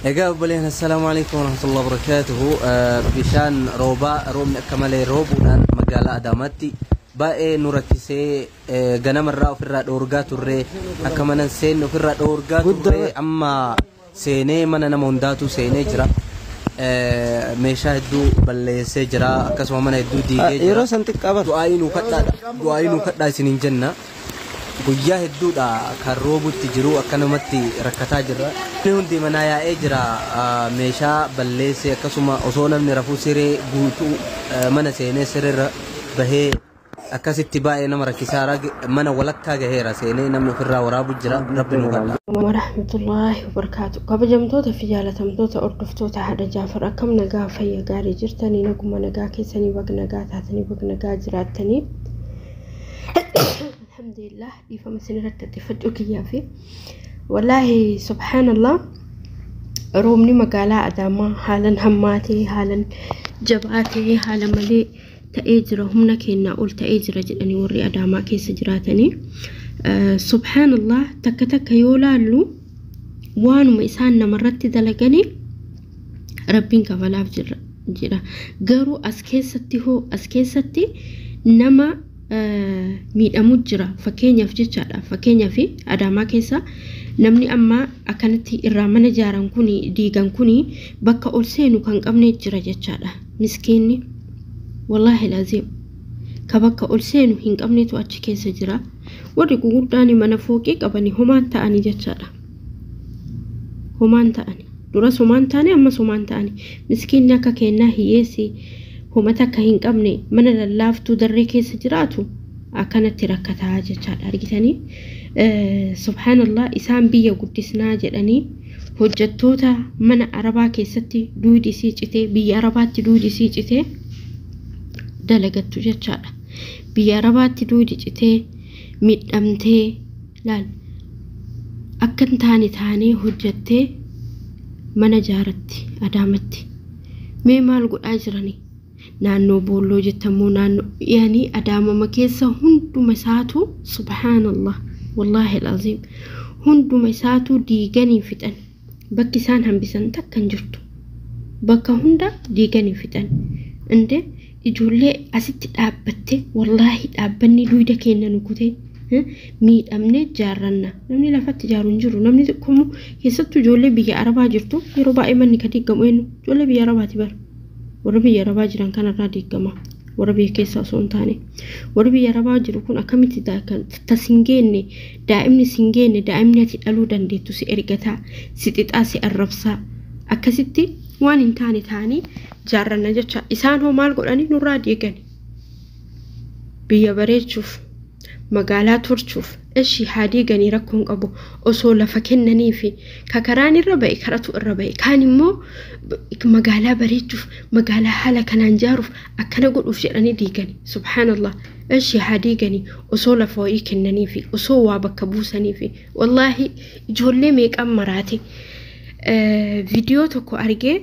Egaa obboleen, assalaamu alaikum warahmatullahi wabarakatuhu. Bishaan roobaa, roobni akka malee roobuudhaan magaalaa Adaamaatti baay'ee nu rakkisee, ganamarraa ofirraa dhoorgaa turre, akka mana seenne ofirraa dhoorgaa turre, amma seenee mana nama hundaatu seenee jira. Meeshaa hedduu balleessee jira, akkasuma mana hedduu diigee jira. Yeroo san xiqqaa bara. Du'aayii nuu kadhaadha. Du'aayii nuu kadhaa isiniin jenna. Guyyaa hedduudha kan roobutti jiru, akkanumatti rakkataa jirra. Namni hundi manaa yaa'ee jira, meeshaa balleessee, akkasuma osoo namni rafuu siree guutuu mana seenee sireerra bahee, akkasitti baay'ee nama rakkisaa, mana walakkaa gaheera seenee, namni ofirraa waraabu jira. Rabbi nu kadha. Warahmatullaahi wabarakaatu. Kabajamtoota fi jaalatamtoota hordoftoota haadha Jaafar, akkam nagaa, fayya gaarii jirtanii? Naguma nagaa keessanii, baga nagaa taatanii, baga nagaa jiraattanii. Alhamdulillah, dhiifama isin irratti xixxiffachuu kiyyaa fi wallaahi subhaanallah, roobni magaalaa Adaamaa haalan hammaatee, haalan jabaatee, haala malee ta'ee jira, humna keenyaa ol ta'ee jira jedhanii warri Adaamaa keessa jiraatanii. Subhaanallah, takka takka yoo laallu waanuma isaan namarratti dalaganii rabbiin kafalaaf jira jedha. Garuu as keessatti hoo, as keessatti nama miidhamu jira fakkeenyaaf jechaadha. Fakkeenyaaf Adaamaa keessa namni amma akkanatti irraa mana ijaaran kuni diigan kuni bakka ol seenu kan qabne jira jechaadha. Miskiinni wallaahi laziim ka bakka ol seenu hin qabnetu achi keessa jira. Warri gurguddaan mana fooqii qabanii homaan ta'anii jechaadha. Homaan ta'anii. Duras homaan ta'anii, ammas homaan ta'anii. Miskiinni akka kennaa hiyyeessi homa takka hin qabne mana lallaaftuu darree keessa jiraatu akkanatti rakkataa jechaadha, argitanii. Subhaanallah, isaan biyya guddisnaa jedhanii hojjettoota mana arabaa keessatti duudi isii citee, biyya arabaatti duudi isii citee dalagattu jechaadha. Biyya arabaatti duudi citee miidhamtee, laal, akka hin taane taanee hojjettee mana jaaratti Adaamatti. Mee maal godhaa jiranii? Naannoo Boolloo jettammoo, naannoo yaani Adaamama keessa hunduma isaatu, subhaanallah, wallaahi alaaziim, hunduma isaatu diiganii fixan. Bakki isaan hambisan takka hin jirtu. Bakka hunda diiganii fixan. Inde ijoollee asitti dhaabbatte, wallaahi dhaabbanni duyda keenya nu kutee miidhamne jaarranna. Namni lafatti ijaaru hin jiru. Namni xiqqoomu keessattuu ijoollee biyya arabaa jirtu, yeroo baay'ee manni ka diigamu eenyu? Ijoollee biyya arabaati bara. Warra biyya arabaa jiran kanarraa diigama. Warra biyya keessaa osoo hin taane. Warri biyya arabaa jiru kun akkamitti tas hin geenne, daa'imni si hin geenne, daa'imni ati dhaluu dandeettu si ergataa, si xixaa, si arrabsaa. Akkasitti waan hin taane ta'anii jaarranna jecha. Isaan hoo maal godhanii nurraa diigani? Biyya bareechuuf, magaalaa tolchuuf, eshi haa diiganii, rakkoon qabu, osoo lafa kennanii fi ka karaan irra ba'e karatu irra ba'e, kaan immoo magaalaa bareechuuf, magaalaa haala kanaan jaaruuf, akkana godhuuf jedhanii diigani. Subhaanallah, eshi haa diiganii, osoo lafa wayii kennanii fi osoo waa bakka buusanii fi wallaahi ijoollee meeqaan maraate. Viidiyoo tokko argee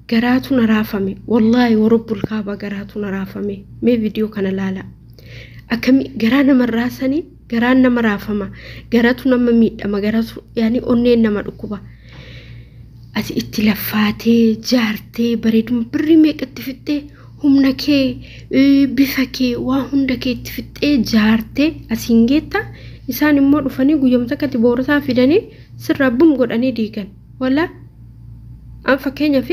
garaatu na raafame, wallaahi warabbul kaaba, garaatu na raafame. Mee viidiyoo kana laala. Akkami garaa nama raasanii, garaan nama raafama, garatu nama miidhama, garatu yaani onneen nama dhukkuba. Ati itti laffaatee jaartee bareeduma birrii meeqatti fixxee, humna kee, bifa kee, waa hunda kee itti fixxee jaartee asiin geetta, isaan immoo dhufanii guyyama takkatti boorataa fidanii sirraa bum godhanii diigan. Wallaa an fakkeenyaaf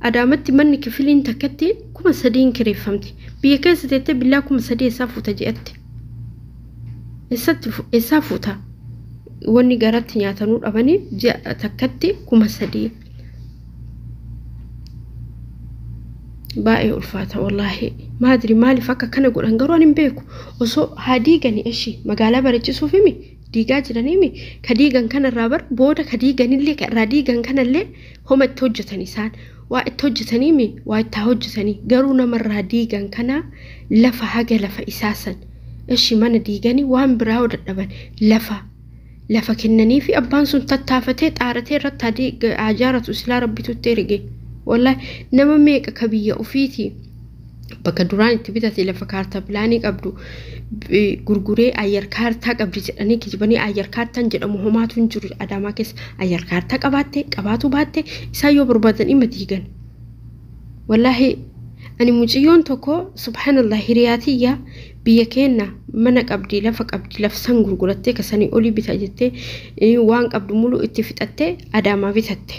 Adaamatti manni kifiliin takkatti 3000 kireeffamti. Biyya keessa teettee billaa 3000 eessaa fuuta je'atte? Eessatti eessaa fuuta? Wanni garatti nyaatanuu dhabanii ji'a takkatti 3000. Baay'ee ulfaata wallaahi. Maadri maaliif akka kana godhan garuu ani hin beeku. Osoo haa diiganii, eshi magaalaa bareechisuuf himi diigaa jiranii, ka diigan kanarraa bar booda ka diiganillee, ka irraa diigan kanallee homa itti hojjetan, isaan waa itti hojjetanii mi, waa itti haa hojjetanii, garuu namarraa diigan kana lafa haga lafa isaa san, eshi mana diiganii waan biraa yoo dadhaban lafa kennanii fi abbaan sun tattaafatee xaaratee irratti haa jaaratu. Silaa rabbitu itti erge. Wallaahi nama meeqa ka biyya ofiitii Bakka duraan itti bitate lafa kaartaa pilaanii qabdu gurguree ayyar kaartaa qabdi jedhanii kijibanii ayyar kaartaan jedhamu homaatu hin jiru Adaamaa keessa. Ayyar kaartaa qabaatte qabaatu baatte isaan yoo barbaadan dhimma diigan. Wallaahi ani mucayyoon tokko subhaanallah hiriyaatiyya biyya keenya mana qabdi lafa qabdi lafa san gurgurattee kasanii olii bita jettee waan qabdu mulu itti fixattee Adaamaa bitatte.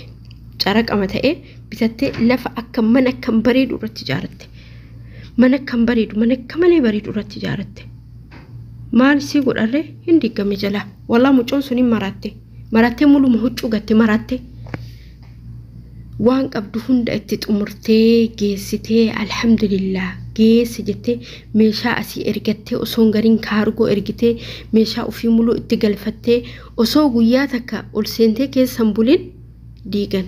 Caraqama ta'ee bitattee lafa akka mana akkam bareedu irratti ijaaratte. Mana akkam bareedu mana akka malee bareedu irratti ijaaratte. Maal sii godharree hin diigame jalaa. Wallaa mucoon sun hin maraatte. Maraattee muluma huccuu gatte maraatte. Waan qabdu hunda itti xumurtee geessitee alhamdulillah geesse jettee meeshaa asii ergattee osoo gariin kaargoo ergitee meeshaa ofii muluu itti galfattee osoo guyyaa takka ol seentee keessan bulin diigan.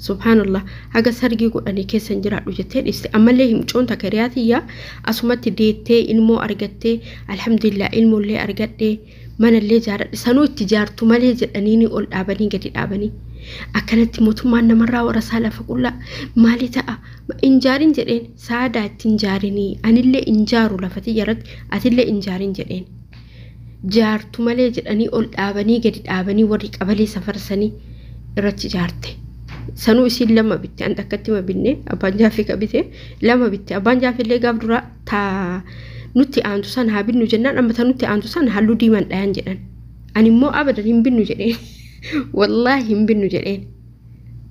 Subhaanallah haga sargii godhanii keessan jiraadhu jettee dhiiste. Ammallee himcoon takka hiriyaatiyyaa asumatti deettee ilmoo argattee alhamdulillah ilmoollee argadhee manallee jaaradhe sanuu itti jaartu malee jedhanii ol dhaabanii gadi dhaabanii. Akkanatti mootummaan namarraa warasaa lafa qullaa maali ta'a hin jaarin jedheen saadaa itti hin jaarinii anillee hin jaaru lafati jaratti atillee hin jaarin jedheen. Jaartu malee jedhanii ol dhaabanii gadi dhaabanii warri qabalee safarsanii irratti jaarte. Sanuu isiin lama bitte an takkatti ma binne abbaan jaafii ka bite lama bitte abbaan jaafillee gaaf dura taa nutti aantu san haa binnu jennaan amma ta nutti aantu san halluu diimaan dhayan jedhan. Ani immoo abadan hin binnu jedheen. Wallaahi hin binnu jedheen.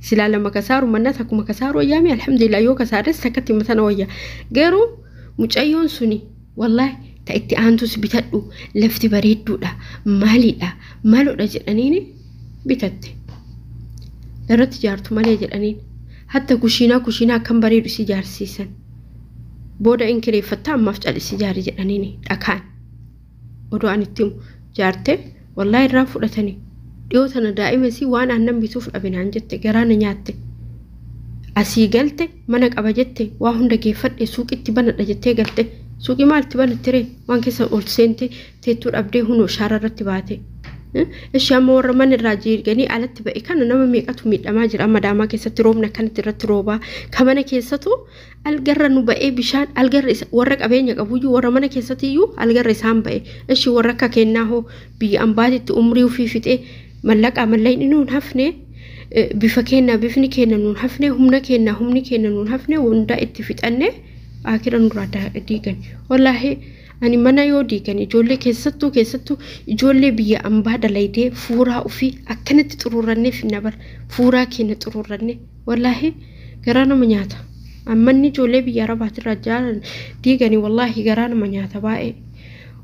Silaa lama kasaaru mannaa takkuma kasaaru wayyaami alhamdulillah yoo kasaares takkatti matana wayya. Garuu mucayyoon suni wallaahi ta itti aantus bitadhu lafti bareedduudha maaliidha maalodha jedhaniini bitatte. Irratti jaartu malee jedhaniin. Hatta kushiinaa akkam bareedu si jaarsiisan. Booda in kireeffatta ammaaf calisi jaari jedhaniini dhakaan. Odoo ani itti himu jaarte wallaahi irraa fudhatanii. Dhiyoo tana daa'ima isii waan aannan bituuf dhabinaan jette garaa na nyaatte. Asii galte mana qaba jette waa hunda geeffadhe suuqitti banadha jettee galte. Suuqii maaltti banatte ree waan keessa ol seente teettuu dhabdee hunoo shaara irratti baate. Ishee amma warra mana irraa jiiganii alatti ba'e kana nama meeqatu miidhamaa jira amma Adaamaa keessatti roobni akkanatti irratti roobaa. Ka mana keessatu algarra nu ba'ee bishaan algarra warra qabeenya qabuyyuu warra mana keessatiyyuu algarra isaan ba'e. Ishee warra akka kennaa hoo biyya ambaatitti umrii ofii fixee mallaqaa mallaqni nuun hafne bifa keenya bifni keenya nuun hafne humna keenya humni keenya nuun hafne hunda itti fixanne akira nurraa diigan. Wallaahi ani mana yoo diigan ijoollee keessattuu ijoollee biyya ambaa dalaydee fuuraa ofii akkanatti xuruurrannee finna bara fuuraa keenya xuruurranne wallaahi garaa nama nyaata. Ammanni ijoollee biyya arabaatirraa jaalan diiganii wallaahi garaa nama nyaata baay'ee.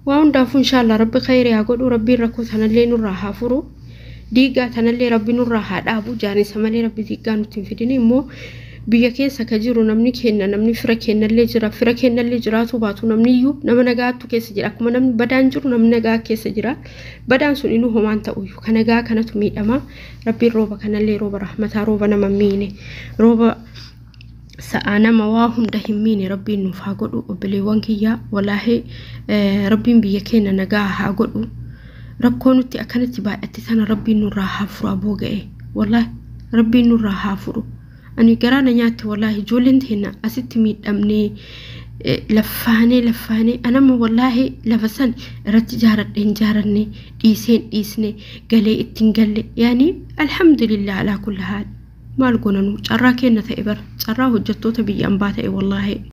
Waa hundaafuu inshaallah rabbi khayrii haa godhu rabbiin rakkoo tanallee nurraa haa furu. Diigaa tanallee rabbi nurraa haa dhaabu jaanisa malee rabbi diigaa nutti hin fidin immoo biyya keessa ka jiru namni keenya namni fira keenyallee jira fira keenyallee jiraatu baatu namni iyyuu nama nagaattu keessa jira akkuma namni badaan jiru namni nagaa keessa jira badaan sun inuu homaan ta'uyyuu ka nagaa kanatu miidhama rabbiin rooba kanallee rooba rahmataa rooba nama miine rooba sa'aa nama waa hunda hin miine rabbiin nuuf haa godhu obboleewwan kiyyaa wallaahi rabbiin biyya keenya nagaa haa godhu. Rakkoo nutti akkanatti baay'atte tana rabbiin nurraa haa furu aboo ga'e wallaahi rabbiin nurraa haa furu. Ani garaa na nyaatte wallaahi ijoolleen teenya asitti miidhamnee laffaanee anamma wallaahi lafa san irratti jaaradhe hin jaaranne dhiisee hin dhiisne galee ittiin galle yaani alhamdulillah alaa kulli haal maal goonanu carraa keenya ta'e bara carraa hojjettoota biyya ambaa ta'e wallaahi.